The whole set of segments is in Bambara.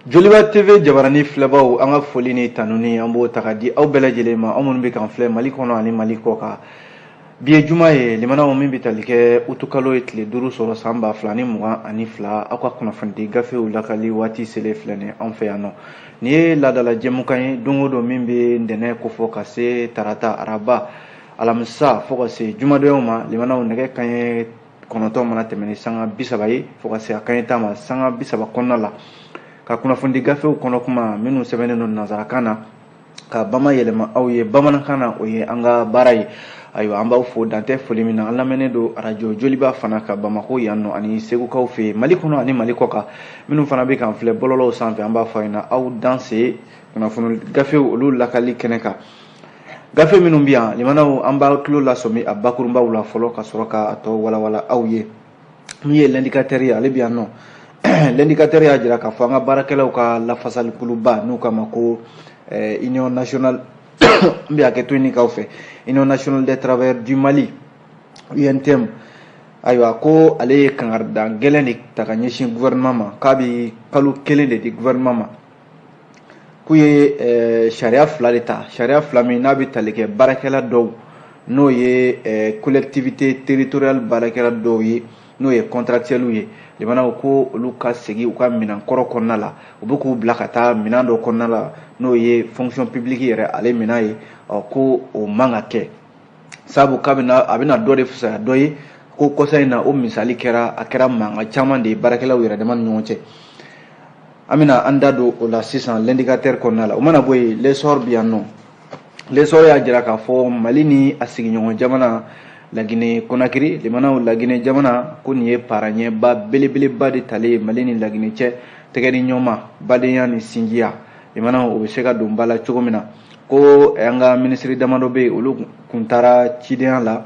Joliba TV jabarani filɛbaw, an ka foli ni tanuni an b'o ta ka di aw bɛɛ lajɛlen ma, aw minnu bɛ k'an filɛ Mali kɔnɔ ani Mali kɔ kan. Bi ye juma ye, limanaw, min bɛ tali kɛ utukalo ye tile 5 sɔrɔ san 2022. Aw ka kunnafonidi gafew lakali waati selen filɛ nin anw fɛ yan nɔ. Nin ye laadala jɛmukan ye don o don min bɛ ntɛnɛn kofɔ ka se tarata, araba, alamisa, fo ka se jumadonyaw ma. Limanaw, nɛgɛ kanɲɛ 9 mana tɛmɛ ni sanga 30 ye fo ka se a kanɲɛ 10 ma, sanga 30 kɔnɔna la, ka kunnafonidi gafew kɔnɔ kuma minnu sɛbɛnnen don nansarakan na ka bama yɛlɛma aw ye bamanankan na, o ye an ka baara ye. Ayiwa, an b'aw fo dantɛ foli min na. An lamɛnnen don arajo Joliba fana ka Bamako yan nɔ ani Segukaw fɛ yen, Mali kɔnɔ ani Mali kɔ kan. Minnu fana bɛ k'an filɛ bɔlɔlɔw sanfɛ, an b'a fɔ a ɲɛna aw danse kunnafoni gafew olu lakali kɛnɛ kan. Gafe minnu bɛ yan, limanaw, an b'a tulo lasɔmi a bakurunbaw la fɔlɔ ka sɔrɔ k'a tɔ walawala aw ye. Min ye L'Indicateur ye, ale bɛ yan nɔ. L'Indicateur y'a jira k'a fɔ an ka baarakɛlaw ka lafasalikuluba n'u k'a ma ko Union nationale, n bɛ hakɛ to ɲini k'aw fɛ, Union nationale des travailleurs du Mali, UNTM. Ayiwa, ko ale ye kangaridan gɛlɛn de ta ka ɲɛsin gouvernement ma, k'a bɛ kalo 1 de di gouvernement ma. K'u ye sariya 2 de ta, sariya 2 min n'a bɛ tali kɛ baarakɛla dɔw, n'o ye collectivité territoriale baarakɛla dɔw ye, n'o ye contractuels ye. Limanaw, ko olu ka segin u ka minɛn kɔrɔ kɔnɔna la, u bɛ k'u bila ka taa minɛn dɔ kɔnɔna la, n'o ye fonction publique yɛrɛ ale minɛn ye. Ɔ, ko o man ka kɛ, sabu k'a bɛna a bɛna dɔ de fisaya dɔ ye. Ko kɔsa in na, o misali kɛra, a kɛra mankan caman de ye baarakɛlaw yɛrɛ dama ni ɲɔgɔn cɛ. An bɛna an da don o la sisan L'Indicateur kɔnɔna la. O mana bɔ yen, L'Essor bɛ yan nɔ. L'Essor y'a jira k'a fɔ Mali ni a sigiɲɔgɔn jamana Laginɛ Konakiri, limanaw, Laginɛ jamana, ko nin ye paraɲɛba belebeleba de talen ye Mali ni Laginɛ cɛ, tɛgɛ ni ɲɔgɔn badenya ni sinjiya. Limanaw, o bɛ se ka don ba la cogo min na, ko an ka minisiri damadɔ bɛ yen, olu kun taara cidenya la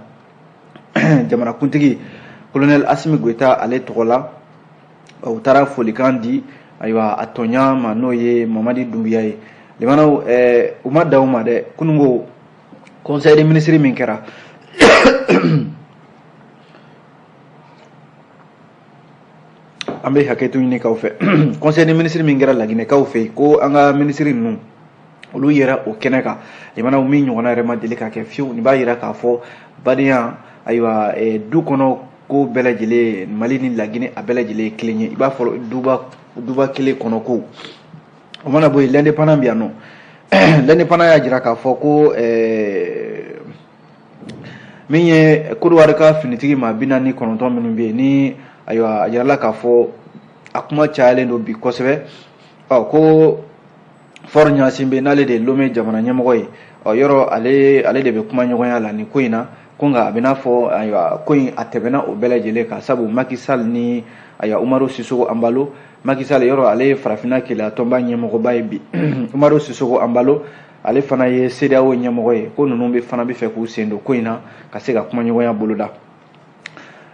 jamanakuntigi colonel Asimi Goyita ale tɔgɔ la. U taara folikan di, ayiwa, a tɔɲa ma, n'o ye Mamadi Dunbiya ye. Limanaw, u ma dan o ma dɛ. Kununko conseil des ministres min kɛra, an bɛ hakɛto ɲini k'aw fɛ, conseil des ministres min kɛra Laginɛkaw fɛ yen, ko an ka minisiri ninnu olu yɛrɛ o kɛnɛ kan. Limanaw, min ɲɔgɔnna yɛrɛ ma deli ka kɛ fiyewu. Nin b'a yira k'a fɔ badenya, ayiwa, du kɔnɔ ko bɛɛ lajɛlen, Mali ni Laginɛ a bɛɛ lajɛlen ye kelen ye, i b'a fɔ duba duba kelen kɔnɔ ko. O mana bɔ yen, L'Indépendant bɛ yan nɔ. L'Indépendant y'a jira k'a fɔ ko min ye Kodowari ka finitigi maa 49 minnu bɛ yen ni, ayiwa, a jirala k'a fɔ a kuma cayalen don bi kosɛbɛ. Ɔ, ko Faure Gnassingbé, n'ale de ye Lomé jamana ɲɛmɔgɔ ye, ɔ, yɔrɔ ale de bɛ kuma ɲɔgɔnya la nin ko in na. Ko nka a bɛ n'a fɔ, ayiwa, ko in a tɛmɛna o bɛɛ lajɛlen kan, sabu Macky Sall ni, ayiwa, Umaru Sissoco Embaló. Macky Sall, yɔrɔ ale ye farafinna keleya tɔnba ɲɛmɔgɔba ye bi, Umaru Sissoco Embaló ale fana ye CEDEAO ɲɛmɔgɔ ye, ko ninnu bɛ fana bɛ fɛ k'u sen don ko in na ka se ka kumaɲɔgɔnya boloda.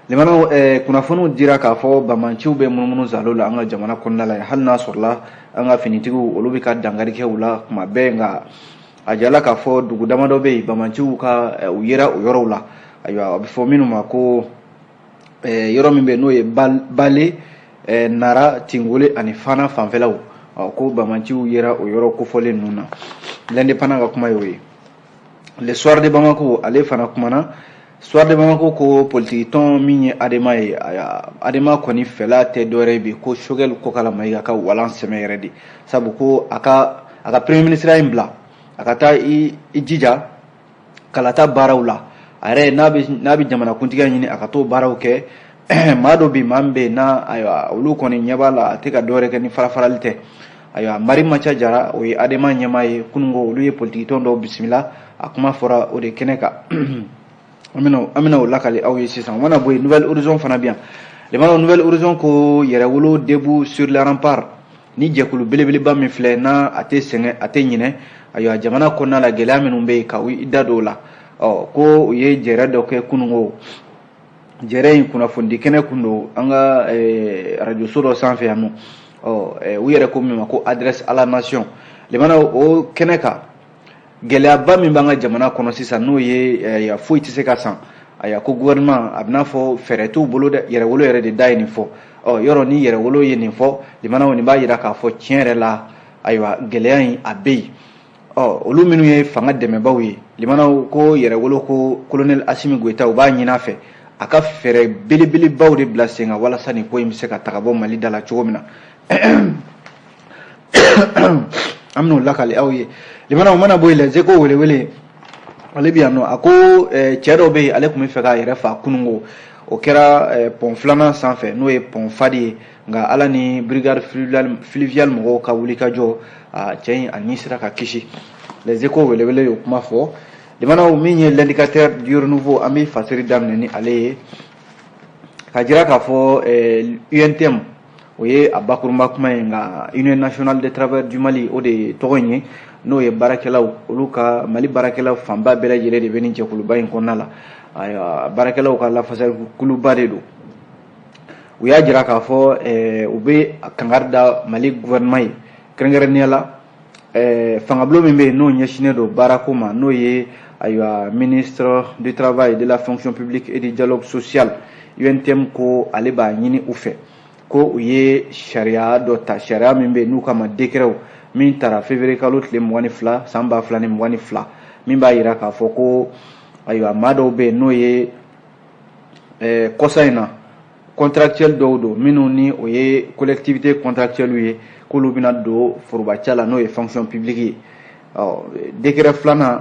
Limanaw, kunnafoniw dira k'a fɔ bamanciw bɛ munumunu zalo la an ka jamana kɔnɔna la, hali n'a sɔrɔla an ka finitigiw olu bɛ ka dankari kɛ u la kuma bɛɛ. Nka a jirala k'a fɔ dugu damadɔ bɛ yen, bamanciw ka u yera o yɔrɔw la. Ayiwa, a bɛ fɔ minnu ma ko yɔrɔ min bɛ yen, n'o ye Bale, Nara, Tingole ani Fana fanfɛlaw, ko bamanciw yera o yɔrɔ kofɔlen ninnu na. L'Indépendant ka kuma y'o ye. Le Soir de Bamako, ale fana kumana. Soir de Bamako ko politiki tɔn min ye Adema ye, Adema kɔni fɛla tɛ dɔwɛrɛ ye bi ko Choguel Kokalla Maïga ka walan sɛmɛ yɛrɛ de, sabu ko a ka premier ministre in bila a ka taa i jija kalata baaraw la. A yɛrɛ n'a bɛ jamanakuntigiya ɲini, a ka t'o baaraw kɛ. Maa dɔ bɛ yen, maa min bɛ yen n'a, ayiwa, olu kɔni ɲɛ b'a la, a tɛ ka dɔwɛrɛ kɛ ni fara-farali tɛ. Ayiwa, Mari Maca Jara, o ye Adema ɲɛmaa ye. Kununko olu ye politiki tɔn dɔw bisimila, a kuma fɔra o de kɛnɛ kan. An bɛna o lakali aw ye sisan. O mana bɔ yen, Nouvel Horizon fana bɛ yan. Limanaw, Nouvel Horizon ko yɛrɛwolo debout sur les remparts, ni jɛkulu belebeleba min filɛ n'a a tɛ sɛgɛn, a tɛ ɲinɛ, ayiwa, jamana kɔnɔna la gɛlɛya minnu bɛ yen, ka i da don o la. Ɔ, ko u ye jɛrɛ dɔ kɛ kununko. Jɛrɛ in kunnafonidi kɛnɛ kun don an ka arajoso dɔ sanfɛ yan nɔ. Ɔ, u yɛrɛ ko min ma ko Adresse à la nation. Limanaw, o kɛnɛ kan, gɛlɛyaba min b'an ka jamana kɔnɔ sisan, n'o ye foyi tɛ se ka san. Ayiwa, ko gouvernement a bɛna fɔ fɛɛrɛ t'u bolo dɛ. Yɛrɛwolo yɛrɛ de da ye nin fɔ. Ɔ yɔrɔ ni yɛrɛwolo ye nin fɔ, limanaw, nin b'a jira k'a fɔ tiɲɛ yɛrɛ la, ayiwa, gɛlɛya in a bɛ yen. Ɔ olu minnu ye fanga dɛmɛbaw ye, limanaw, ko yɛrɛwolo ko colonel Assimi Goïta, u b'a ɲini a fɛ a ka fɛɛrɛ belebelebaw de bila sen kan walasa nin ko in bɛ se ka taga bɔ Mali da la cogo min na. An bɛn'o lakali aw ye. Limanaw, mana bɔ yen, Les Échos welewele ale bɛ yan nɔ. A ko cɛ dɔ bɛ yen, ale tun bɛ fɛ k'a yɛrɛ fa kununko. O kɛra pont filanan sanfɛ, n'o ye pont Fadi ye. Nka Ala ni brigade fluviale mɔgɔw ka wulikajɔ, a cɛ in a ni sera ka kisi. Les Échos welewele y'o kuma fɔ. Limanaw, min ye L'Indicateur du Renouveau, an bɛ fasiri daminɛ ni ale ye ka jira k'a fɔ UNTM, o ye a bakurunba kuma ye, nka Union nationale des travailleurs du Mali, o de ye tɔgɔ in ye, n'o ye baarakɛlaw, olu ka Mali baarakɛlaw fanba bɛɛ lajɛlen de bɛ nin jɛkuluba in kɔnɔna la. Ayiwa, baarakɛlaw ka lafasali kuluba de don. U y'a jira k'a fɔ u bɛ kangari da Mali gouvernement ye, kɛrɛnkɛrɛnnenya la fangabulon min bɛ yen n'o ɲɛsinnen don baarako ma, n'o ye, ayiwa, ministre du Travail, de la Fonction publique et du Dialogue social. UNTM ko ale b'a ɲini u fɛ ko u ye sariya dɔ ta, sariya min bɛ yen n'u kama décret min tara février kalo tile 22 san 2022, min b'a jira k'a fɔ ko, ayiwa, maa dɔw bɛ yen n'o ye kɔsa in na contractuel dɔw don, minnu ni o ye collectivité contractuelle ye, k'olu bɛna don forobaca la, n'o ye fonction publique ye. Ɔ décret filanan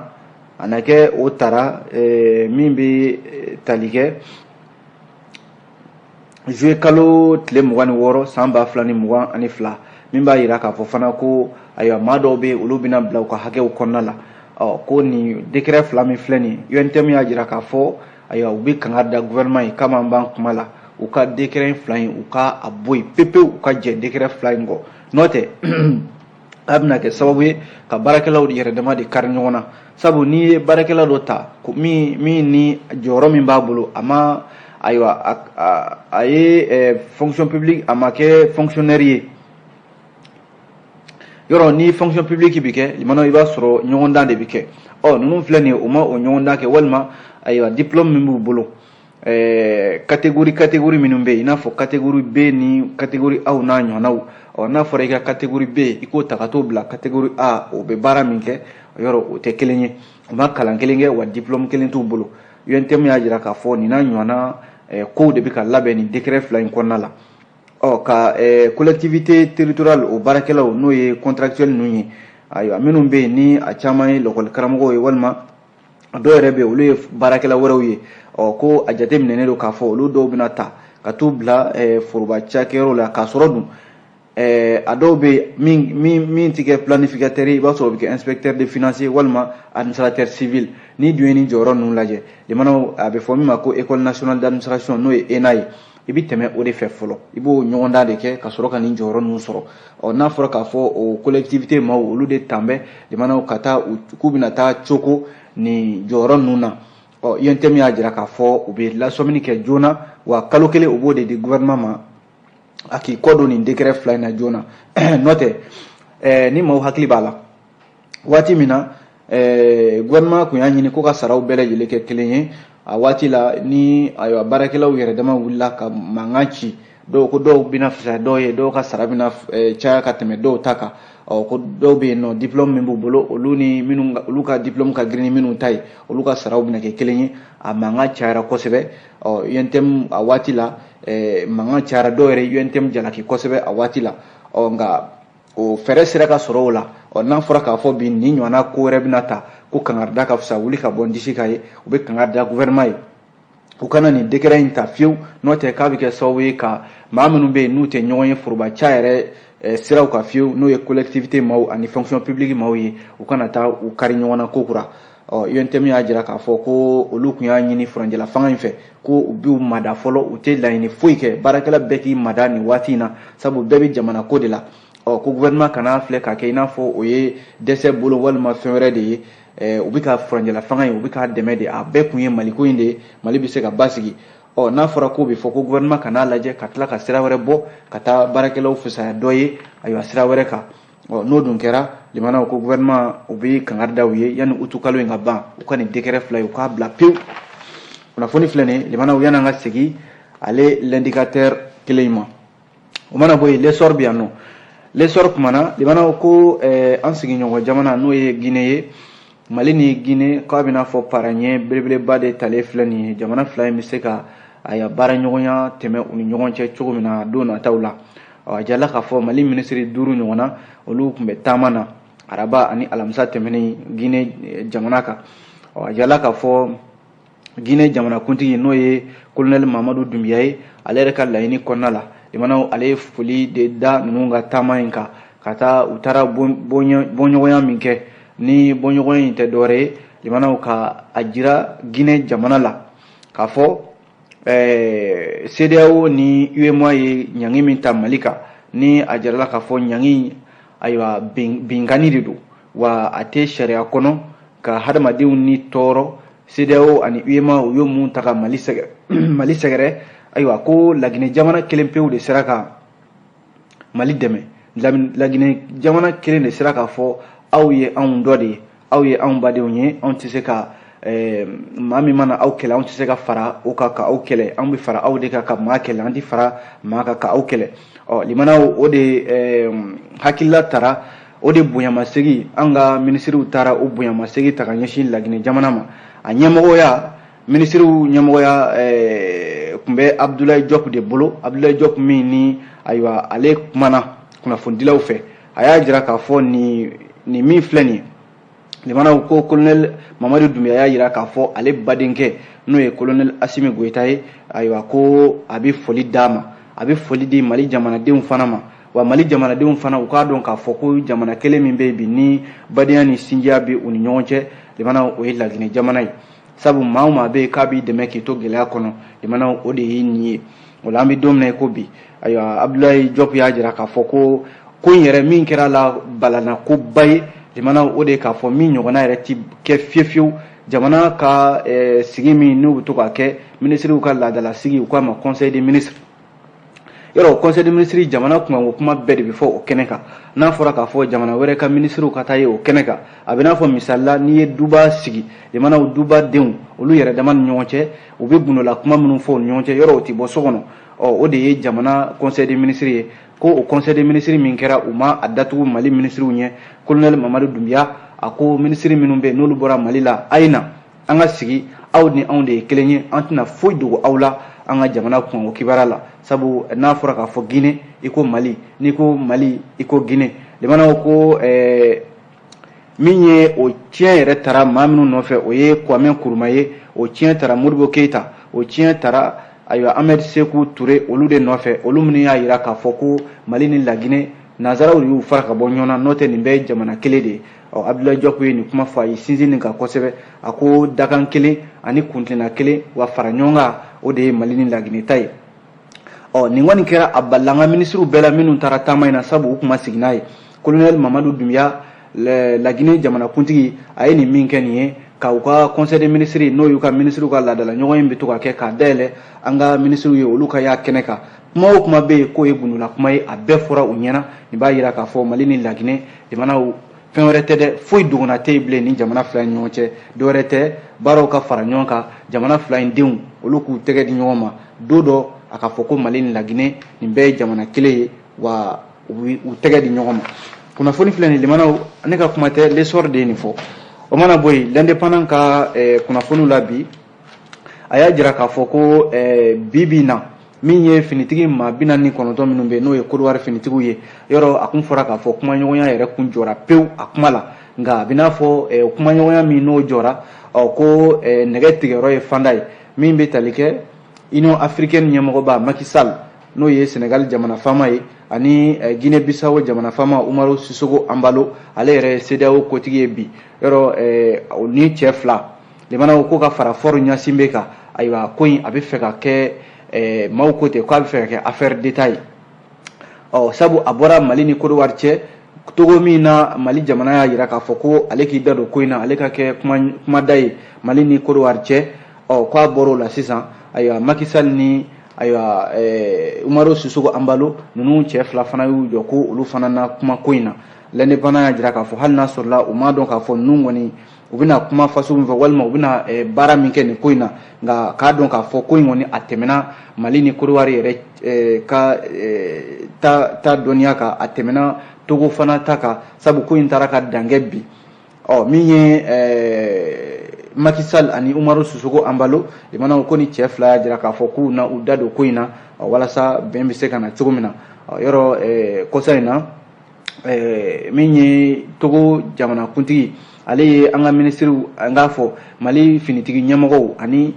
a na kɛ, o tara min bɛ tali kɛ juillet kalo tile 26 san 2022, min b'a jira k'a fɔ fana ko, ayiwa, maa dɔw bɛ yen, olu bɛna bila u ka hakɛw kɔnɔna la. Ɔ ko nin décret fila min filɛ nin ye, UNTM y'a jira k'a fɔ, ayiwa, u bɛ kangari da gouvernement ye k'an b'an kuma la, u ka décret fila in, u ka a bɔ yen pepewu, u ka jɛ décret fila in kɔ, n'o tɛ a bɛna kɛ sababu ye ka baarakɛlaw yɛrɛ dama de kari ɲɔgɔn na. Sabu n'i ye baarakɛla dɔ ta min ni jɔyɔrɔ min b'a bolo, a ma, ayiwa, a ye fonction publique, a ma kɛ fonctionnaire ye. Yɔrɔ ni fonction publique bɛ kɛ, limanaw, i b'a sɔrɔ ɲɔgɔndan de bɛ kɛ. Ɔ ninnu filɛ nin ye, u ma o ɲɔgɔndan kɛ, walima, ayiwa, diplôme min b'u bolo, catégorie minnu bɛ yen, i n'a fɔ catégorie B ni catégorie A n'a ɲɔgɔnnaw. Ɔ n'a fɔra i ka catégorie B, i k'o ta ka t'o bila catégorie A, o bɛ baara min kɛ, yɔrɔ o tɛ kelen ye. U ma kalan kelen kɛ, wa diplôme kelen t'u bolo. UNTM y'a jira k'a fɔ nin n'a ɲɔgɔnna kow de bɛ ka labɛn nin décret fila in kɔnɔna la. Ɔ ka collectivité territoriale o baarakɛlaw, n'o ye contractuel ninnu ye, ayiwa, minnu bɛ yen ni a caman ye lakɔli karamɔgɔw ye, walima dɔw yɛrɛ bɛ yen, olu ye baarakɛla wɛrɛw ye, ɔ ko a jateminɛnen don k'a fɔ olu dɔw bɛna ta ka t'u bila foroba cakɛyɔrɔ la, k'a sɔrɔ dun a dɔw bɛ yen, min tɛ kɛ planificateur ye, i b'a sɔrɔ o bɛ kɛ inspecteur de financier walima administrateur civil. N'i dun ye nin jɔyɔrɔ ninnu lajɛ, limanaw, a bɛ fɔ min ma ko École nationale d'administration, n'o ye ENA ye, i bɛ tɛmɛ o de fɛ fɔlɔ, i b'o ɲɔgɔndan de kɛ ka sɔrɔ ka nin jɔyɔrɔ ninnu sɔrɔ. Ɔ n'a fɔra k'a fɔ o collectivité maaw, olu de tan bɛ, limanaw, ka taa k'u bɛna taa coko nin jɔyɔrɔ ninnu na. Ɔ UNTM y'a jira k'a fɔ u bɛ lasɔmini kɛ joona, wa kalo kelen u b'o de di gouvernement ma, a k'i kɔ don nin décret fila in na joona. N'o tɛ, ni maaw hakili b'a la, waati min na gouvernement tun y'a ɲini ko ka saraw bɛɛ lajɛlen kɛ kelen ye, a waati la ni, ayiwa, baarakɛlaw yɛrɛ dama wulila ka mankan ci. Dɔw ko dɔw bɛna fisaya dɔw ye, dɔw ka sara bɛna caya ka tɛmɛ dɔw ta kan. Ɔ ko dɔw bɛ yen nɔ, diplôme min b'u bolo, olu ni minnu, olu ka diplôme ka girin ni minnu ta ye, olu ka saraw bɛna kɛ kelen ye. A mankan cayara kosɛbɛ. Ɔ UNTM a waati la, mankan cayara, dɔw yɛrɛ UNTM jalaki kosɛbɛ a waati la. Ɔ nka o fɛɛrɛ sera ka sɔrɔ o la. Ɔ n'a fɔra k'a fɔ bi nin ɲɔgɔnna ko wɛrɛ bɛna ta, ko kangarida ka fisa wuli ka bɔ n disi kan ye, u bɛ kangari da gouvernement ye u kana nin décret in ta fiyewu, n'o tɛ k'a bɛ kɛ sababu ye ka maa minnu bɛ yen n'u tɛ ɲɔgɔn ye foroba ca yɛrɛ siraw kan fiyewu, n'o ye collectivité maaw ani fonction publique maaw ye, u kana taa u kari ɲɔgɔn na ko kura. Ɔ UNTM y'a jira k'a fɔ ko olu tun y'a ɲini furancɛla fanga in fɛ ko u b'u mada fɔlɔ, u tɛ laɲini foyi kɛ, baarakɛla bɛɛ k'i mada nin waati in na, sabu bɛɛ bɛ jamana ko de la. Ɔ ko gouvernement kana filɛ k'a kɛ i n'a fɔ o ye dɛsɛ bolo walima fɛn wɛrɛ de ye. U bɛ ka furancɛla fanga in, u bɛ k'a dɛmɛ de, a bɛɛ kun ye Maliko in de ye, Mali bɛ se ka basigi. Ɔ n'a fɔra k'o bɛ fɔ ko gouvernement kan'a lajɛ ka tila ka sira wɛrɛ bɔ ka taa baarakɛlaw fisaya dɔ ye, ayiwa, sira wɛrɛ kan. Ɔ n'o dun kɛra, limanaw, ko gouvernement u bɛ kangari da u ye yanni utu kalo in ka ban, u ka nin décret fila ye, u k'a bila pewu. Kunnafoni filɛ nin ye, limanaw, yan'an ka segin ale L'Indicateur kelen in ma, o mana bɔ yen, L'Essor bɛ yan nɔ. L'Essor kumana, limanaw, ko an sigiɲɔgɔn jamana n'o ye Guinée ye, Mali ni Guinée, k'a bɛna fɔ paraɲɛ belebeleba de talen filɛ nin ye. Jamana fila in bɛ se ka a baara ɲɔgɔnya tɛmɛ u ni ɲɔgɔn cɛ cogo min na don nataw la. A jirala k'a fɔ Mali minisiri 5 ɲɔgɔn na, olu tun bɛ taama na araba ani alamisa tɛmɛnen Guinée jamana kan. A jirala k'a fɔ Guinée jamanakuntigi, n'o ye colonel Mamadu Dunbiya ye, ale yɛrɛ ka laɲini kɔnɔna la, limanaw, ale ye foli de da ninnu ka taama in kan ka taa. U taara bɔɲɔgɔnya min kɛ, ni bɔɲɔgɔnya in tɛ dɔwɛrɛ ye, limanaw, ka a jira Guinée jamana la k'a fɔ CEDEAO ni UEMOA ye ɲangi min ta Mali kan, ni a jirala k'a fɔ ɲangi, ayiwa, binkanni de don, wa a tɛ sariya kɔnɔ ka hadamadenw ni tɔɔrɔ. CEDEAO ani UEMOA, u ye mun ta ka Mali sɛgɛrɛ? Ayiwa, ko Laginɛ jamana kelen pewu de sera ka Mali dɛmɛ. Laginɛ jamana kelen de sera k'a fɔ aw ye anw dɔ de ye, aw ye anw badenw ye, anw tɛ se ka maa min mana aw kɛlɛ, anw tɛ se ka fara o kan ka aw kɛlɛ, anw bɛ fara aw de kan ka maa kɛlɛ, an tɛ fara maa kan ka aw kɛlɛ. Ɔ limanaw, o de hakilila tara, o de bonyamasegi, an ka minisiriw taara o bonyamasegi ta ka ɲɛsin Laginɛ jamana ma. A ɲɛmɔgɔya, minisiriw ɲɛmɔgɔya tun bɛ Abdoulaye Diop de bolo. Abdoulaye Diop min ni, ayiwa, ale kumana kunnafonidilaw fɛ, a y'a jira k'a fɔ nin min filɛ nin ye, limanaw, ko colonel Mamadu Dunbiya y'a jira k'a fɔ ale badenkɛ, n'o ye colonel Assimi Goïta ye, ayiwa, ko a bɛ foli d'a ma, a bɛ foli di Mali jamanadenw fana ma. Wa Mali jamanadenw fana, u k'a dɔn k'a fɔ ko jamana kelen min bɛ yen bi ni badenya ni sinjiya bɛ u ni ɲɔgɔn cɛ, limanaw, o ye Laginɛ jamana ye. Sabu maa o maa bɛ yen k'a b'i dɛmɛ k'i to gɛlɛya kɔnɔ, limanaw, o de ye nin ye. O la, an bɛ don min na i ko bi, ayiwa, Abdoulaye Diop y'a jira k'a fɔ ko in yɛrɛ min kɛra la balana koba ye, limanaw, o de ye k'a fɔ min ɲɔgɔnna yɛrɛ ti kɛ fiyewu fiyewu. Jamana ka sigi min n'u bɛ to ka kɛ, minisiriw ka laadala sigi, u k'a ma conseil des ministres. Yɔrɔ conseil des ministres, jamana kunkanko kuma bɛɛ de bɛ fɔ o kɛnɛ kan. N'a fɔra k'a fɔ jamana wɛrɛ ka minisiriw ka taa ye o kɛnɛ kan, a bɛ n'a fɔ misali la, n'i ye duba sigi, limanaw, duba denw olu yɛrɛ dama ni ɲɔgɔn cɛ, u bɛ gundola kuma minnu fɔ u ni ɲɔgɔn cɛ, yɔrɔ o tɛ bɔ so kɔnɔ. Ɔ o de ye jamana conseil des ministres ye. Ko o conseil des ministres min kɛra, u ma a datugu Mali minisiriw ɲɛ. Colonel Mamadu Dunbiya a ko minisiri minnu bɛ yen n'olu bɔra Mali la, a ye na an ka sigi, aw ni anw de ye kelen ye, an tɛna foyi dogo aw la an ka jamana kunkanko kibaruya la. Sabu n'a fɔra k'a fɔ Guinée, i ko Mali, n'i ko Mali, i ko Guinée. Limanaw, ko min ye o tiɲɛ yɛrɛ tara maa minnu nɔfɛ, o ye Kwame Nkrumah ye, o tiɲɛ tara Modibo Keyita, o tiɲɛ tara, ayiwa, Ahmed Sékou Touré, olu de nɔfɛ, olu minnu y'a jira k'a fɔ ko Mali ni Laginɛ, nanzaraw de y'u fara ka bɔ ɲɔgɔn na, n'o tɛ nin bɛɛ ye jamana kelen de ye. Ɔ Abdoulaye Diop ye nin kuma fɔ, a ye sinsin nin kan kosɛbɛ. A ko dakan kelen ani kuntilenna kelen, wa fara ɲɔgɔn kan, o de ye Mali ni Laginɛ ta ye. Ɔ nin kɔni kɛra a balila an ka minisiriw bɛɛ la minnu taara taama in na, sabu u tun ma sigi n'a ye. Colonel Mamadu Dunbiya, Laginɛ jamanakuntigi, a ye nin min kɛ nin ye, ka u ka conseil des ministres, n'o y'u ka minisiriw ka laadala ɲɔgɔn in bɛ to ka kɛ, k'a dayɛlɛ an ka minisiriw ye, olu ka y'a kɛnɛ kan. Kuma o kuma bɛ yen k'o ye gundola kuma ye, a bɛɛ fɔra u ɲɛna. Nin b'a jira k'a fɔ Mali ni Laginɛ jamanaw, fɛn wɛrɛ tɛ dɛ, foyi dogona tɛ yen bilen ni jamana fila in ɲɔgɔn cɛ. Dɔwɛrɛ tɛ, baaraw ka fara ɲɔgɔn kan, jamana fila in denw olu k'u tɛgɛ di ɲɔgɔn ma, don dɔ a ka fɔ ko Mali ni Laginɛ, nin bɛɛ ye jamana kelen ye, wa u tɛgɛ di ɲɔgɔn ma. Kunnafoni filɛ nin, limanaw, ne ka kuma tɛ, L'Essor de ye nin fɔ. O mana bɔ yen, L'Indépendant ka kunnafoniw la bi, a y'a jira k'a fɔ ko bi bi in na, min ye finitigi maa 49 minnu bɛ yen, n'o ye Côte d'Ivoire finitigiw ye, yɔrɔ a kun fɔra k'a fɔ kumaɲɔgɔnya yɛrɛ kun jɔra pewu a kuma la. Nka a bɛ n'a fɔ kumaɲɔgɔnya min n'o jɔra, ɔ ko nɛgɛ tigɛyɔrɔ ye fanda ye. Min bɛ tali kɛ Union africaine ɲɛmɔgɔba Macky Sall, n'o ye Sénégal jamana faama ye, ani Guinée Bissau jamana faama Umaru Sissoco Embaló, ale yɛrɛ ye CEDEAO kotigi ye bi, yɔrɔ o ni cɛ fila limanaw ko ka fara Faure Gnassingbé kan. Ayiwa, ko in a bɛ fɛ ka kɛ, maaw ko ten k'a bɛ fɛ ka kɛ affaire d'état ye. Ɔ sabu a bɔra Mali ni Côte d'Ivoire cɛ togo min na, Mali jamana y'a jira k'a fɔ ko ale k'i da don ko in na, ale ka kɛ kumada ye Mali ni Côte d'Ivoire cɛ. Ɔ k'a bɔra o la sisan, ayiwa, Macky Sall ni, ayiwa, Umaru Sissoco Embaló, ninnu cɛ fila fana y'u jɔ ko olu fana na kuma ko in na. L'Indépendant y'a jira k'a fɔ hali n'a sɔrɔla u m'a dɔn k'a fɔ ninnu kɔni U bɛna kuma faso min fɔ walima u bɛna baara min kɛ nin ko in na, nka k'a dɔn k'a fɔ ko in kɔni a tɛmɛna Mali ni Côte d'Ivoire yɛrɛ ka ta dɔnniya kan, a tɛmɛna Togo fana ta kan, sabu ko in taara ka dankɛ bi. Ɔ min ye Macky Sall ani Umaru Sissoco Embaló, limanaw, ko ni cɛ fila y'a jira k'a fɔ k'u na u da don ko in na walasa bɛn bɛ se ka na cogo min na. Yɔrɔ kɔsa in na, min ye Togo jamanakuntigi, ale ye an ka minisiriw, an k'a fɔ Mali finitigi ɲɛmɔgɔw ani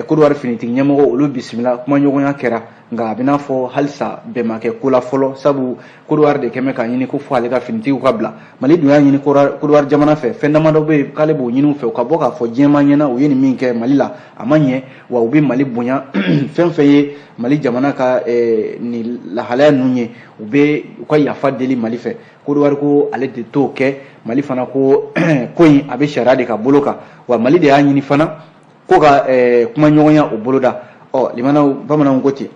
Côte d'Ivoire finitigi ɲɛmɔgɔw, olu bisimila, kumaɲɔgɔnya kɛra. Nka a bɛ n'a fɔ halisa bɛn ma kɛ ko la fɔlɔ, sabu Côte d'Ivoire de kɛmɛ k'a ɲini ko fo ale ka finitigiw ka bila. Mali dun y'a ɲini Côte d'Ivoire jamana fɛ, fɛn damadɔ bɛ yen k'ale b'o ɲini u fɛ, u ka bɔ k'a fɔ diɲɛmaa ɲɛna u ye nin min kɛ Mali la, a ma ɲɛ wa. U bɛ Mali bonya, fɛn fɛn ye Mali jamana ka nin lahalaya ninnu ye, u bɛ u ka yafa deli Mali fɛ. Côte d'Ivoire ko ale de t'o kɛ. Mali fana ko ko in a bɛ sariya de ka bolo kan, wa Mali de y'a ɲini fana ko ka kumaɲɔgɔnya o boloda. Ɔ limanaw, bamananw ko ten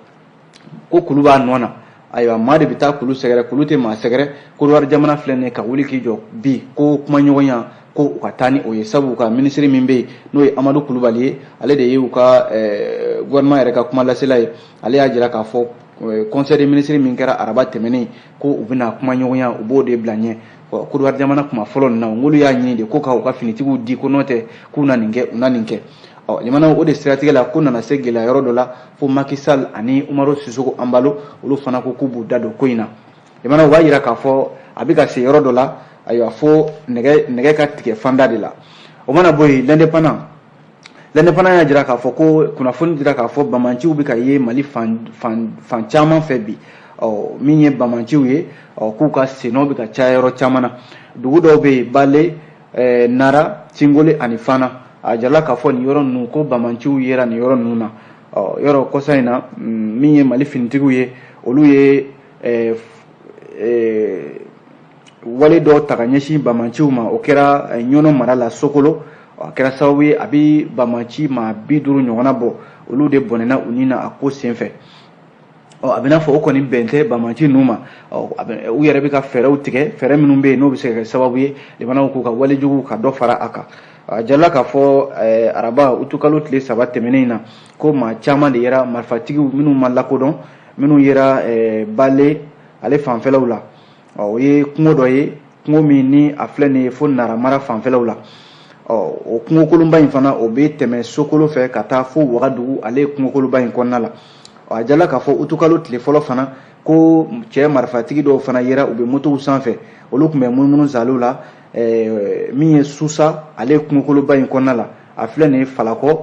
ko kulu b'a nɔ na. Ayiwa, maa de bɛ taa kulu sɛgɛrɛ, kulu tɛ maa sɛgɛrɛ. Côte d'Ivoire jamana filɛ nin ye ka wuli k'i jɔ bi ko kumaɲɔgɔnya, ko u ka taa ni o ye, sabu u ka minisiri min bɛ yen, n'o ye Amadu Kulubali ye, ale de ye u ka gouvernement yɛrɛ ka kuma lasela ye. Ale y'a jira k'a fɔ conseil des ministres min kɛra araba tɛmɛnen, ko u bɛna kumaɲɔgɔnya, u b'o de bila ɲɛ. Côte d'Ivoire jamana kuma fɔlɔ nin na, n'olu y'a ɲini de ko ka u ka finitigiw di, ko n'o tɛ k'u na nin kɛ, u na nin kɛ. Ɔ limanaw, o de siratigɛ la, ko nana se gɛlɛya yɔrɔ dɔ la fo Macky Sall ani Umaru Sissoco Embaló, olu fana ko k'u b'u da don ko in na. Limanaw, u b'a jira k'a fɔ a bɛ ka se yɔrɔ dɔ la, ayiwa, fo nɛgɛ ka tigɛ fanda de la. O mana bɔ yen, L'Indépendant y'a jira k'a fɔ ko kunnafoni dira k'a fɔ bamanciw bɛ ka ye Mali fan fan fan caman fɛ bi. Ɔ min ye bamanciw ye, ɔ k'u ka sennɔ bɛ ka caya yɔrɔ caman na. Dugu dɔw bɛ yen, Bale, Nara, Tingole ani Fana, a jirala k'a fɔ nin yɔrɔ ninnu ko bamanciw yera nin yɔrɔ ninnu na. Ɔ yɔrɔ kɔsa in na, min ye Mali finitigiw ye, olu ye wale dɔw ta ka ɲɛsin bamanciw ma. O kɛra Ɲɔnɔ mara la, Sokolo. A kɛra sababu ye a bɛ bamaci maa 50 ɲɔgɔnna bɔ, olu de bɔnɛna u ni na a ko senfɛ. Ɔ a bɛ n'a fɔ o kɔni bɛn tɛ bamaci ninnu ma. Ɔ u yɛrɛ bɛ ka fɛɛrɛw tigɛ, fɛɛrɛ minnu bɛ yen n'o bɛ se ka kɛ sababu ye, limanaw, k'u ka walejugu ka dɔ fara a kan. A jirala k'a fɔ araba utukalo tile 3 tɛmɛnen in na, ko maa caman de yera, marifatigiw minnu ma lakodɔn, minnu yera Bale ale fanfɛlaw la. Ɔ o ye kungo dɔ ye, kungo min ni a filɛ nin ye fo Nara mara fanfɛlaw la. Ɔ o kungokolonba in fana, o bɛ tɛmɛ Sokolo fɛ ka taa fo Wagadugu, ale ye kungokoloba in kɔnɔna la. A jirala k'a fɔ utukalo tile fɔlɔ fana, ko cɛ marifatigi dɔw fana yera, u bɛ motow sanfɛ, olu tun bɛ munumunu zaliw la, min ye Susa, ale ye kungokoloba in kɔnɔna la. A filɛ nin ye Falakɔ,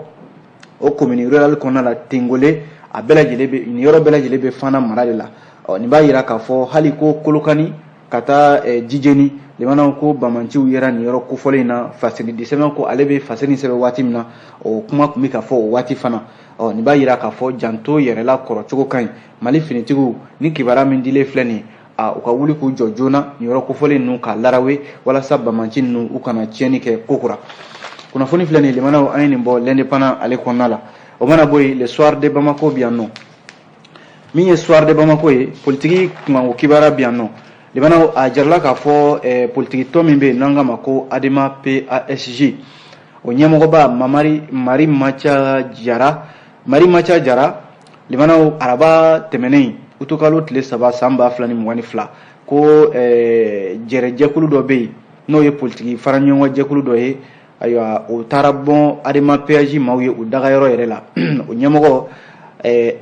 o commune rurale kɔnɔna la, Tengole, a bɛɛ lajɛlen bɛ nin yɔrɔ bɛɛ lajɛlen bɛ Fana mara de la. Ɔ nin b'a jira k'a fɔ hali ko Kolokani ka taa Jijeni, limanaw, ko bamanciw yera nin yɔrɔ kofɔlen in na. Fasiri di sɛbɛn ko ale bɛ fasiri sɛbɛn waati min na, o kuma tun bɛ ka fɔ o waati fana. Ɔ nin b'a jira k'a fɔ janto yɛrɛla kɔrɔcogo ka ɲi. Mali finitigiw, ni kibaruya min dilen filɛ nin ye, a u ka wuli k'u jɔ joona nin yɔrɔ kofɔlen ninnu k'a larawe, walasa bamaci ninnu u kana tiɲɛni kɛ kokura. Kunnafoni filɛ nin ye, limanaw, an ye nin bɔ L'Indépendant ale kɔnɔna la. O mana bɔ yen, Le Soir de Bamako bi yan nɔ. Min ye Soir de Bamako ye, politiki kunkanko kibaruya bi yan nɔ. Limanaw, a jirala k'a fɔ politiki tɔn min bɛ yen n'an k'a ma ko ADEMA PASJ, o ɲɛmɔgɔba Mamari Mari Maca Jara, Mari Maca Jara, limanaw, araba tɛmɛnen utukalo tile 3 san 2022, ko jɛrɛjɛkulu dɔ bɛ yen, n'o ye politiki faraɲɔgɔn jɛkulu dɔ ye. Ayiwa, o taara bɔn ADEMA PASJ maaw ye u dagayɔrɔ yɛrɛ la. O ɲɛmɔgɔ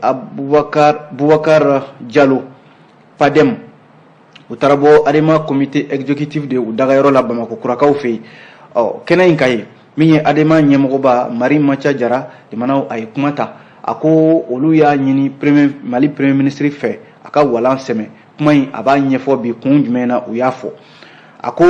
Abubakar Bubakar Jalo PADEM, u taara bɔ ADEMA comité exécutif de u dagayɔrɔ la Bamakɔ kurakaw fɛ yen. Ɔ kɛnɛ in ka ye, min ye ADEMA ɲɛmɔgɔba Mari Maca Jara, limanaw, a ye kuma ta. A ko olu y'a ɲini premier Mali premier ministre fɛ a ka walan sɛmɛ. Kuma in, a b'a ɲɛfɔ bi kun jumɛn na u y'a fɔ. A ko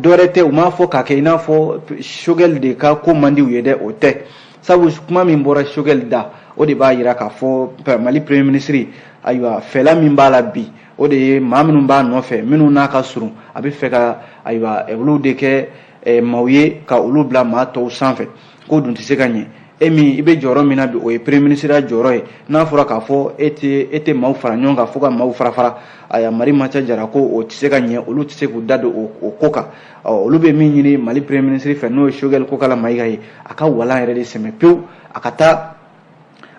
dɔwɛrɛ tɛ, u m'a fɔ k'a kɛ i n'a fɔ Choguel de ka ko man di u ye dɛ, o tɛ, sabu kuma min bɔra Choguel da, o de b'a jira k'a fɔ Mali premier ministre, ayiwa, fɛla min b'a la bi, o de ye maa minnu b'a nɔfɛ, minnu n'a ka surun, a bɛ fɛ ka, ayiwa, olu de kɛ maaw ye ka olu bila maa tɔw sanfɛ. K'o dun tɛ se ka ɲɛ. E min i bɛ jɔyɔrɔ min na bi, o ye premier ministre ya jɔyɔrɔ ye. N'a fɔra k'a fɔ e tɛ maaw fara ɲɔgɔn kan fo ka maaw fara fara, ayiwa, Mari Maca Jara ko o tɛ se ka ɲɛ, olu tɛ se k'u da don o ko kan. Ɔ, olu bɛ min ɲini Mali premier ministre fɛ, n'o ye Choguel Kokala Mayiga ye, a ka walan yɛrɛ de sɛmɛ pewu, a ka taa,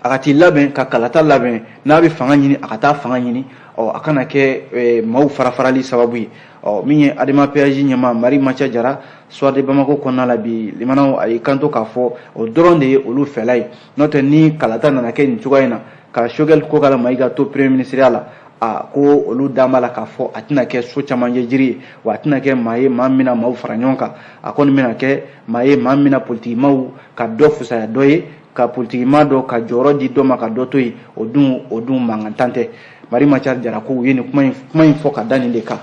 a ka t'i labɛn ka kalata labɛn. N'a bɛ fanga ɲini, a ka taa fanga ɲini. Ɔ, a kana kɛ maaw fara farali sababu ye. Ɔ, min ye ADEMA PAJ ɲɛmaa Mari Maca Jara, Soir de Bamako kɔnɔna la bi, limanaw, a y'i kanto k'a fɔ o dɔrɔn de ye olu fɛla ye. N'o tɛ, ni kalata nana kɛ nin cogoya in na, ka Choguel Kokala Mayiga to premier ministre la, a ko olu dan b'a la k'a fɔ a tɛna kɛ so camancɛ jiri ye, wa a tɛna kɛ maa ye maa min bɛna maaw fara ɲɔgɔn kan. A kɔni bɛna kɛ maa ye maa min bɛna politikimaw ka dɔ fisaya dɔ ye, ka politikimaa dɔ ka jɔyɔrɔ di dɔ ma ka dɔ to yen. O dun mankan tɛ. Mari Maca Jara ko u ye nin kuma in fɔ ka da nin de kan.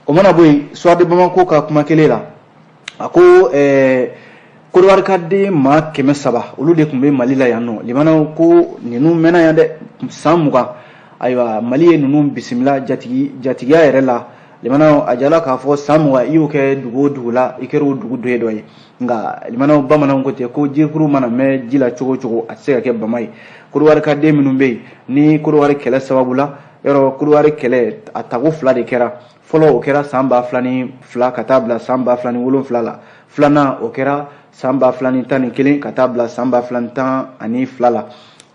O mana bɔ yen, Soir de Bamako ka kuma kelen la, a ko Kodowari ka den maa 300, olu de tun bɛ Mali la yan nɔ. Limanaw, ko ninnu mɛnna yan dɛ, san 20. Ayiwa, Mali ye ninnu bisimila jatigi jatigiya yɛrɛ la. Limanaw, a jala k'a fɔ san 20 i y'o kɛ dugu o dugu la, i kɛra o dugu dɔ ye dɔ ye. Nka limanaw, bamananw ko ten ko jirikuru mana mɛn ji la cogo o cogo, a tɛ se ka kɛ bama ye. Kodowari ka den minnu bɛ yen ni Kodowari kɛlɛ sababu la, yɔrɔ Kodowari kɛlɛ a tako fila de kɛra. Fɔlɔ, o kɛra san 2002 ka taa bila san 2007 la. Filanan, o kɛra san 2011 ka taa bila san 2012 la.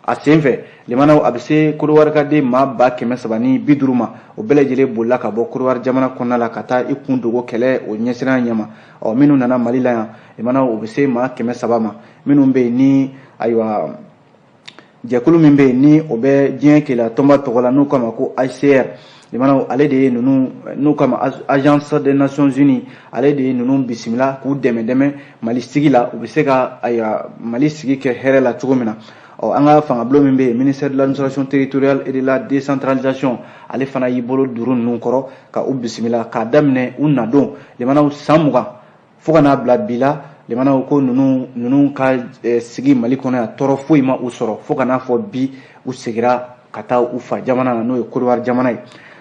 A sen fɛ, limanaw, a bɛ se Kodowari ka den maa 350 ma. O bɛɛ lajɛlen bolila ka bɔ Kodowari jamana kɔnɔna la ka taa i kun dogo kɛlɛ o ɲɛsiran ɲɛma. Ɔ, minnu nana Mali la yan, limanaw, o bɛ se maa 300 ma. Minnu bɛ yen ni, ayiwa, jɛkulu min bɛ yen ni o bɛ diɲɛ keleya tɔnba tɔgɔ la, n'u k'a ma ko HCR, limanaw, ale de ye ninnu, n'u k'a ma Agence des Nations Unies, ale de ye ninnu bisimila k'u dɛmɛ dɛmɛ Mali sigi la, u bɛ se ka, ayiwa, Mali sigi kɛ hɛrɛ la cogo min na. Ɔ, an ka fangabulon min bɛ yen, ministère de l'Administration territoriale et de la Décentralisation, ale fana y'i bolo duuru ninnu kɔrɔ ka u bisimila k'a daminɛ u nadon, limanaw, san 20 fo ka n'a bila bi la. Limanaw, ko ninnu ka sigi Mali kɔnɔ yan, tɔɔrɔ foyi ma u sɔrɔ fo ka n'a fɔ bi u segira ka taa u fa jamana na, n'o ye Kodowari jamana ye.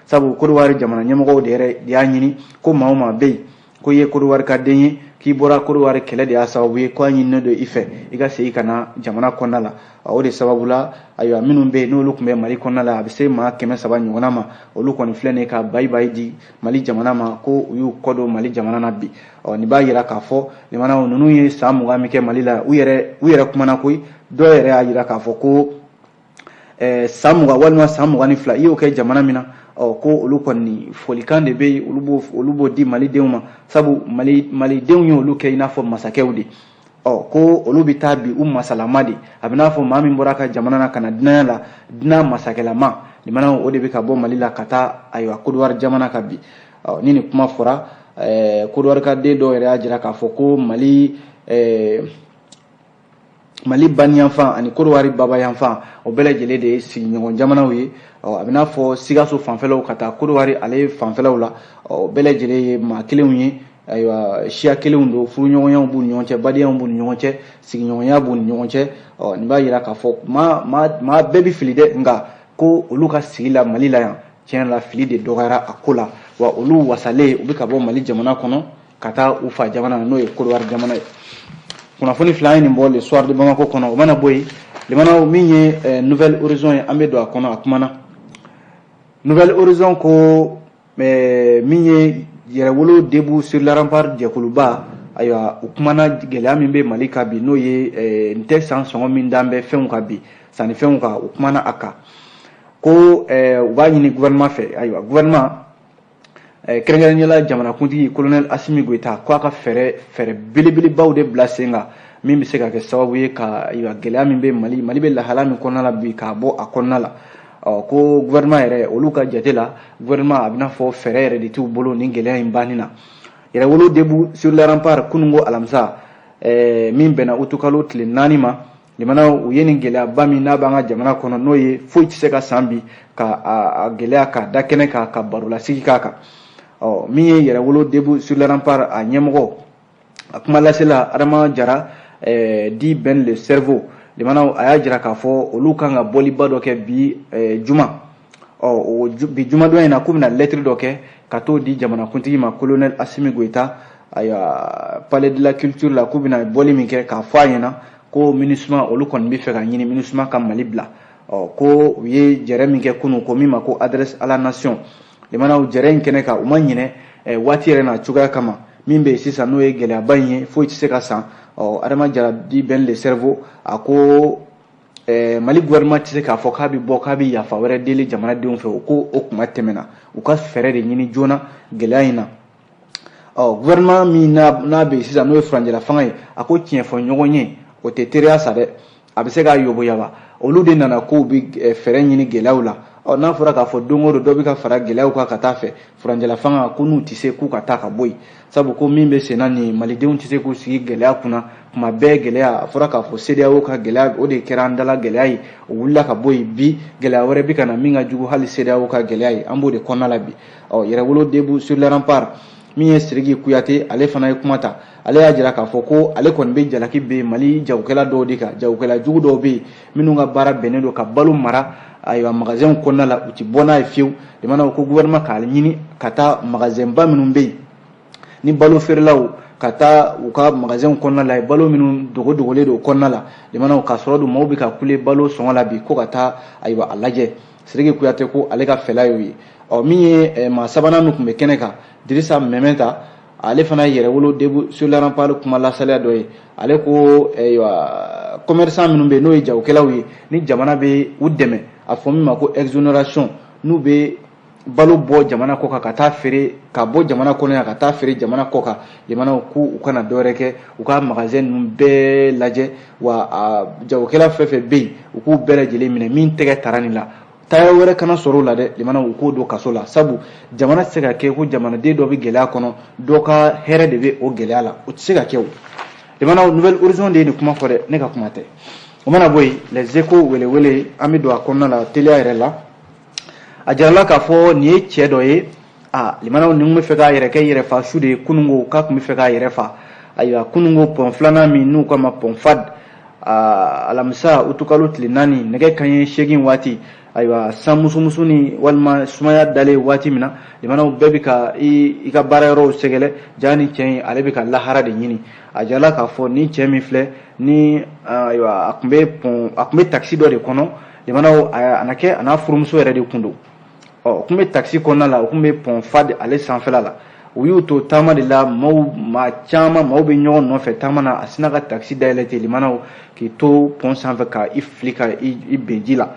Sabu Kodowari jamana ɲɛmɔgɔw de yɛrɛ de y'a ɲini ko maa o maa bɛ yen ko i ye Kodowari ka den ye, k'i bɔra Kodowari kɛlɛ de y'a sababu ye, ko a ɲininen don i fɛ i ka segin ka na jamana kɔnɔna la. O de sababu la, ayiwa, minnu bɛ yen n'olu tun bɛ Mali kɔnɔna la, a bɛ se maa 300 ɲɔgɔnna ma, olu kɔni filɛ nin ye ka bayi bayi di Mali jamana ma, ko u y'u kɔ don Mali jamana na bi. Ɔ, nin b'a yira k'a fɔ, limanaw, ninnu ye san 20 min kɛ Mali la, u yɛrɛ kumana koyi. Dɔw yɛrɛ y'a yira k'a fɔ ko san 20 walima san 22 i y'o kɛ jamana min na, ɔ, ko olu kɔni folikan de bɛ yen, olu b'o di malidenw ma, sabu malidenw ye olu kɛ i n'a fɔ masakɛw de. Ɔ, ko olu bɛ taa bi u masalama de, a bɛ n'a fɔ maa min bɔra ka jamana na ka na dunanya la, dunan masakɛlama. Limanaw, o de bɛ ka bɔ Mali la ka taa, ayiwa, Kodowari jamana kan bi. Ɔ, ni nin kuma fɔra, Kodowari ka den dɔw yɛrɛ y'a jira k'a fɔ ko Mali baniyanfan ani Kodowari babayanfan, o bɛɛ lajɛlen de ye sigiɲɔgɔn jamanaw ye. Ɔ, a bɛ n'a fɔ Sikaso fanfɛlaw ka taa Kodowari ale fanfɛlaw la, ɔ, bɛɛ lajɛlen ye maa kelenw ye. Ayiwa, siya kelenw don, furuɲɔgɔnyaw b'u ni ɲɔgɔn cɛ, badenyaw b'u ni ɲɔgɔn cɛ, sigiɲɔgɔnya b'u ni ɲɔgɔn cɛ. Ɔ, nin b'a yira k'a fɔ maa maa maa bɛɛ bɛ fili dɛ, nka ko olu ka sigi la Mali la yan, tiɲɛ la, fili de dɔgɔyara a ko la. Wa olu wasalen, u bɛ ka bɔ Mali jamana kɔnɔ ka taa u fa jamana na, n'o ye Kodowari jamana ye. Kunnafoni fila an ye nin bɔ Le Soir de Bamako kɔnɔ. O mana bɔ yen, limanaw, min ye Nouvel Horizon ye, an bɛ don a kɔnɔ. A kumana Nouvel Horizon ko min ye Yɛrɛwolo Debout sur les Remparts jɛkuluba, ayiwa, u kumana gɛlɛya min bɛ Mali kan bi, n'o ye n tɛ san sɔngɔ min d'an bɛ fɛnw kan bi, sannifɛnw kan. U kumana a kan ko u b'a ɲini gouvernement fɛ, ayiwa, gouvernement, kɛrɛnkɛrɛnnenya la jamanakuntigi colonel Assimi Goïta, ko a ka fɛɛrɛ belebelebaw de bila sen kan min bɛ se ka kɛ sababu ye ka, ayiwa, gɛlɛya min bɛ Mali, Mali bɛ lahala min kɔnɔna la bi, k'a bɔ a kɔnɔna la. Ɔ, ko gouvernement yɛrɛ, olu ka jate la, gouvernement a bɛna fɔ fɛɛrɛ yɛrɛ de t'u bolo nin gɛlɛya in banni na. Yɛrɛwolo Debout sur les Remparts, kununko alamisa, min bɛnna utukalo tile 4 ma, limanaw, u ye nin gɛlɛyaba min n'a b'an ka jamana kɔnɔ, n'o ye foyi tɛ se ka san bi, ka a gɛlɛya k'a da kɛnɛ kan, ka barolasigi k'a kan. Ɔ, min ye Yɛrɛwolo Debout sur les Remparts a ɲɛmɔgɔ, a kuma lasela Adama Jara, dit Ben le Cerveau, limanaw, a y'a jira k'a fɔ olu kan ka bɔliba dɔ kɛ bi juma. Ɔ, o bi jumadon in na, k'u bɛna lɛtiri dɔ kɛ ka t'o di jamanakuntigi ma, colonel Assimi Goïta, ayiwa, Palais de la Culture la. K'u bɛna bɔli min kɛ k'a fɔ a ɲɛna ko Ko MINUSMA, olu kɔni bɛ fɛ ka ɲini MINUSMA ka Mali bila. Ɔ, ko u ye jɛrɛ min kɛ kunun, ko min ma ko adresse à la nation, limanaw, jɛrɛ in kɛnɛ kan, u ma ɲinɛ waati yɛrɛ n'a cogoya kama min bɛ yen sisan, n'o ye gɛlɛyaba in ye, foyi tɛ se ka san. Ɔ, Adama Jara dit Ben le cerveau, a ko Mali gouvernement tɛ se k'a fɔ k'a bɛ bɔ k'a bɛ yafa wɛrɛ deli jamanadenw fɛ. O ko o kuma tɛmɛna, u ka fɛɛrɛ de ɲini joona gɛlɛya in na. Ɔ, gouvernement min n'a bɛ yen sisan, n'o ye furancɛla fanga ye, a ko tiɲɛ fɔ ɲɔgɔn ye, o tɛ teriya sa dɛ, a bɛ se k'a yoboyaba. Olu de nana k'u bɛ fɛɛrɛ ɲini gɛlɛyaw la. Ɔ, n'a fɔra k'a fɔ don o don dɔ bɛ ka fara gɛlɛyaw kan ka taa fɛ, furancɛla fanga ko n'u tɛ se, k'u ka taa ka bɔ yen, sabu ko min bɛ sen na nin, malidenw tɛ se k'u sigi gɛlɛya kunna kuma bɛɛ. Gɛlɛya, a fɔra k'a fɔ CEDEAO ka gɛlɛya, o de kɛra an dala gɛlɛya ye, o wulila ka bɔ yen. Bi gɛlɛya wɛrɛ bɛ ka na min ka jugu hali CEDEAO ka gɛlɛya ye, an b'o de kɔnɔna la bi. Ɔ, Yɛrɛwolo debout sur les remparts, min ye Sidiki Kuyate, ale fana ye kuma ta. Ale y'a jira k'a fɔ ko ale kɔni bɛ jalaki bɛ Mali jagokɛla dɔw de kan. Jagokɛla jugu dɔw bɛ yen minnu ka baara bɛnnen don ka balo mara, ayiwa, magasinw kɔnɔna la, u ti bɔ n'a ye fiyewu. Limanaw, ko gouvernement k'a ɲini ka taa magasin ba minnu bɛ yen ni balo feerelaw, ka taa u ka magasinw kɔnɔna la, balo minnu dogo dogolen don kɔnɔna la, limanaw, k'a sɔrɔ dun maaw bɛ ka kule balo sɔngɔ la bi, ko ka taa, ayiwa, a lajɛ. Sidiki Kuyate ko ale ka fɛla y'o ye. Ɔ, min ye maa sabanan min tun bɛ kɛnɛ kan, Dirisa Mɛmɛta, ale fana ye Yɛrɛwolo debout sur les remparts kuma lasaliya dɔ ye. Ale ko, ayiwa, commerçant minnu bɛ yen, n'o ye jagokɛlaw ye, ni jamana bɛ u dɛmɛ, a fɔ min ma ko exonération, n'u bɛ balo bɔ jamana kɔ kan ka taa feere, ka bɔ jamana kɔnɔ yan ka taa feere jamana kɔ kan, jamanaw k'u kana dɔwɛrɛ kɛ, u ka magasin ninnu bɛɛ lajɛ, wa a jagokɛla fɛn fɛn bɛ yen, u k'u bɛɛ lajɛlen minɛ. Min tɛgɛ tara nin la, taaya wɛrɛ kana sɔrɔ o la dɛ, limanaw, u k'o don kaso la, sabu jamana tɛ se ka kɛ ko jamanaden dɔ bɛ gɛlɛya kɔnɔ, dɔ ka hɛrɛ de bɛ o gɛlɛya la, o tɛ se ka kɛ o. Limanaw, Nouvel Horizon de ye nin kuma fɔ dɛ, ne ka kuma tɛ. O mana bɔ yen, Les Échos welewele, an bɛ don a kɔnɔna la teliya yɛrɛ la. A jirala k'a fɔ nin ye cɛ dɔ ye, a limanaw, nin tun bɛ fɛ k'a yɛrɛ kɛ yɛrɛ fa su de ye kununko, k'a tun bɛ fɛ k'a yɛrɛ fa. Ayiwa, kununko pont filanan min n'u k'a ma pont Fahd, alamisa utukalo tile 4, nɛgɛ kanɲɛ 8 waati, ayiwa, san musumusu ni walima sumaya dalen waati min na, limanaw, bɛɛ bɛ ka i ka baara yɔrɔw sɛgɛrɛ, ja ni cɛ in, ale bɛ ka lahara de ɲini. A jirala k'a fɔ ni cɛ min filɛ ni, ayiwa, a tun bɛ pont, a tun bɛ taxi dɔ de kɔnɔ, limanaw, a na kɛ a n'a furumuso yɛrɛ de kun don. Ɔ, o tun bɛ taxi kɔnɔna la, o tun bɛ pont Fahd ale sanfɛla la. U y'u to taama de la, maaw, maa caman, maaw bɛ ɲɔgɔn nɔfɛ taama na, a sina ka taxi dayɛlɛ ten, limanaw, k'i to pont sanfɛ ka i fili ka i ben ji la.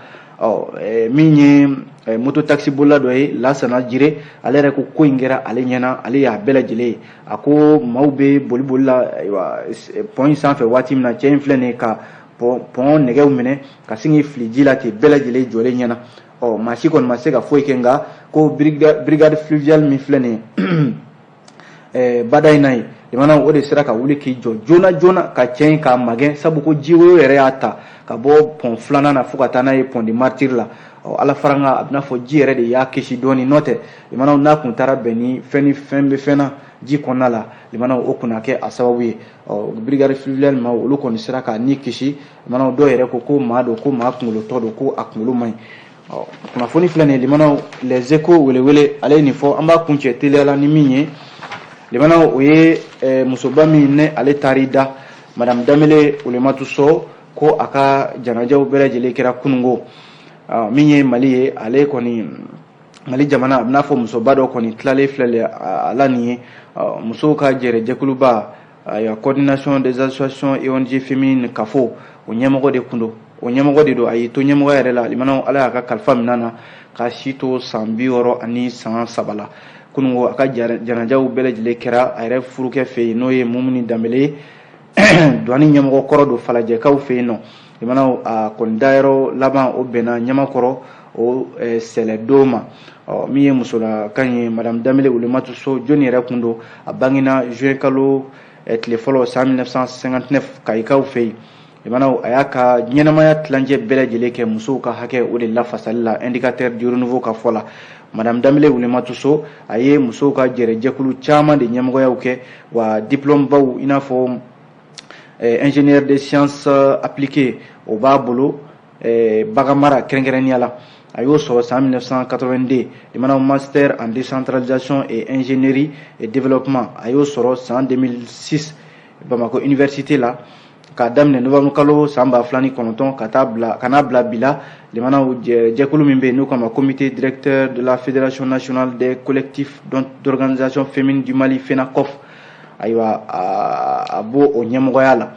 Ɔ, min ye moto taxi bolila dɔ ye, Lasana Jire, ale yɛrɛ ko ko in kɛra ale ɲɛna, ale y'a bɛɛ lajɛlen ye. A ko maaw bɛ boli boli la, ayiwa, pont in sanfɛ waati min na, cɛ in filɛ nin ye ka pont nɛgɛw minɛ ka sin k'i fili ji la ten, bɛɛ lajɛlen jɔlen ɲɛna. Ɔ, maa si kɔni ma se ka foyi kɛ, nka ko brigade fluviale min filɛ nin ye bada in na ye, limanaw, o de sera ka wuli k'i jɔ joona joona ka cɛ in k'a magɛn, sabu ko jiwoyo yɛrɛ y'a ta ka bɔ pont filanan na fo ka taa n'a ye pont des Martyrs la. Ɔ, ala faranga, a bɛna fɔ ji yɛrɛ de y'a kisi dɔɔni, n'o tɛ, limanaw, n'a kun taara bɛn ni fɛn ni fɛn bɛ fɛn na ji kɔnɔna la, limanaw, o kun na kɛ a sababu ye. Ɔ, brigade fluviale ma, olu kɔni sera k'a ni kisi. Limanaw, dɔw yɛrɛ ko ko maa don, ko maa kunkolotɔ don, ko a kunkolo man ɲi. Ɔ, kunnafoni filɛ nin ye, limanaw, Les Échos welewele, ale ye nin fɔ. An b'a kuncɛ teliya la ni min ye, limanaw, o ye musoba min ne ale taar'i da, Madame Danbele Olematu Sɔ, ko a ka janajaw bɛɛ lajɛlen kɛra kununko. Min ye Mali ye, ale kɔni Mali jamana, a bɛna fɔ musoba dɔ kɔni tilalen filɛ a la nin ye, musow ka jɛrɛjɛkuluba, ayiwa, Coordination des associations et ONG féminines, CAFO, o ɲɛmɔgɔ de kun don, o ɲɛmɔgɔ de don. A y'i to ɲɛmɔgɔ yɛrɛ la, limanaw, ala y'a ka kalifa minɛ na k'a si to san 63 la. Kununko a ka janajaw bɛɛ lajɛlen kɛra a yɛrɛ furukɛ fɛ yen, n'o ye Mumuni Danbele ye, douane ɲɛmɔgɔ kɔrɔ don Falajɛkaw fɛ yen nɔ. Limanaw, a kɔni dayɔrɔ laban, o bɛnna Ɲamakɔrɔ o sɛlɛdon ma. Ɔ, min ye musolakan ye, Madame Danbele Olematu So, jɔnni yɛrɛ kun don? A bangena juin kalo tile fɔlɔ san 1959 Kayikaw fɛ yen. Limanaw, a y'a ka ɲɛnamaya tilancɛ bɛɛ lajɛlen kɛ musow ka hakɛ o de lafasali la. Indicateur du Renouveau ka fɔ la, Madame Danbele Olematu So, a ye musow ka jɛrɛjɛkulu caman de ɲɛmɔgɔyaw kɛ, wa diplôme baw i n'a fɔ ingénieur des sciences appliquées, o b'a bolo, bagan mara kɛrɛnkɛrɛnnenya la, a y'o sɔrɔ san 1982. Limanaw, master en décentralisation et ingénierie et développement, a y'o sɔrɔ san 2006 Bamako université la. K'a daminɛ novembre kalo san 2009 ka taa bila ka n'a bila bi la, limanaw, jɛkulu min bɛ yen n'u k'a ma Comité directeur de la Fédération nationale des collectifs d'organisation féminine du Mali, FENACOF, ayiwa, a b'o o ɲɛmɔgɔya la.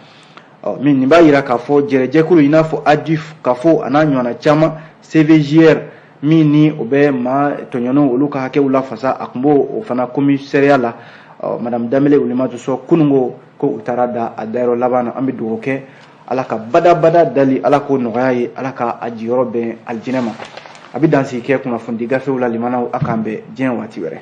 Ɔ min nin b'a yira k'a fɔ jɛrɛjɛkulu i n'a fɔ ADUF, CAFO, a n'a ɲɔgɔnna caman, CVJR min ni o bɛ maa tɔɲɔnenw olu ka hakɛw lafasa, a tun b'o o fana commissariat la. Ɔ Madame Danbele Wulimatu Sɔ, kununko ko u taara da a dayɔrɔ laban na. An bɛ dugawu kɛ Ala ka badabada dali, Ala k'o nɔgɔya ye, Ala ka a jiyɔrɔ bɛn alijinɛ ma. A bɛ dansigi kɛ kunnafonidi gafew la. Limanaw, a k'an bɛn diɲɛ waati wɛrɛ.